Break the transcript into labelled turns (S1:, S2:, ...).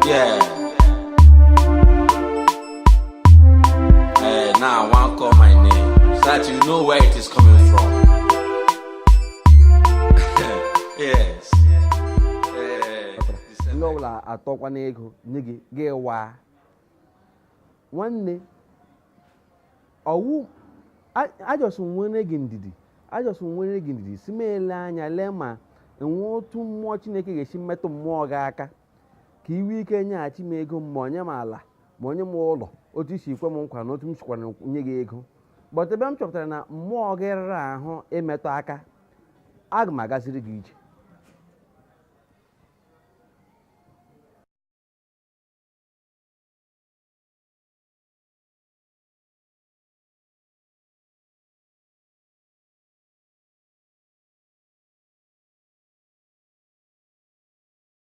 S1: Yeah. Now I wan call my name so that you know where it is coming from. Yes.
S2: Ndị ọbụla atọkwa n'ego nye gị, gị waa nwanne. Ọwụ a just nwere gị ndidi, a just nwere gị ndidi, si m ele anya lee ma enwe otu mmụọ Chineke ga-esi mmetụ mmụọ gị aka ka iwe ike nyeghachi m ego m, ma onye m ala, ma onye m ụlọ, otu isi kwe m nkwa na otu m sikwara nye gị ego. But ebe m chọpụtara na mmụọ gị rara ahụ ịmetụ aka, aga m agaziri gị ije.